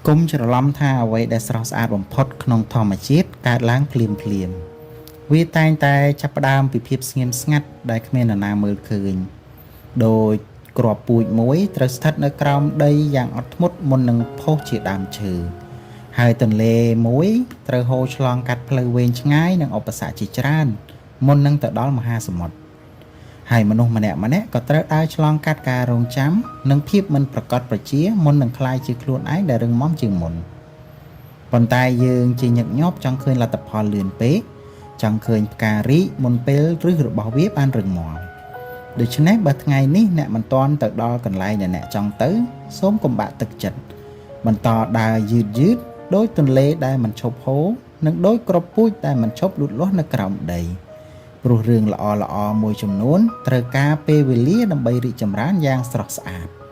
កុំច្រឡំថាអ្វីដែលស្រស់ស្អាតបំផុតក្នុងធម្មជាតិកើតឡើងភ្លាមភ្លាមវាតែងតែចាប់ផ្ដើមពីភាពស្ងៀមស្ងាត់ដែលគ្មាននរណាមើលឃើញដោយគ្រាប់ពូជមួយត្រូវស្ថិតនៅក្រោមដីយ៉ាងអត់ធ្មត់មុននឹងផុសជាដើមឈើហើយទន្លេមួយត្រូវហូរឆ្លងកាត់ផ្លូវវែងឆ្ងាយនិងឧបសគ្គជាច្រើនមុននឹងទៅដល់មហាសមុទ្រហើយមនុស្សម្នាក់ៗក៏ត្រូវដើរឆ្លងកាត់ការរងចាំនិងភាពមិនប្រកបប្រជាមុននឹងក្លាយជាខ្លួនឯងដែលរឹងមាំជាងមុន ប៉ុន្តែយើងជាញឹកញាប់ចង់ឃើញលទ្ធផលលឿនពេកចង់ឃើញផ្ការីកមុនពេលឫសរបស់វាបានរឹងមាំដូច្នេះបើថ្ងៃនេះអ្នកមិនទាន់ទៅដល់កន្លែងដែលអ្នកចង់ទៅសូមកុំបាក់ទឹកចិត្តបន្តដើរយឺតយឺតដោយទន្លេដែលមិនឈប់ហូរនិងដោយគ្រាប់ពូជដែលមិនឈប់លូតលាស់នៅក្រោមដីព្រោះរឿងល្អៗមួយចំនួនត្រូវការពេលវេលាដើម្បីរីកចម្រើនយ៉ាងស្រស់ស្អាត។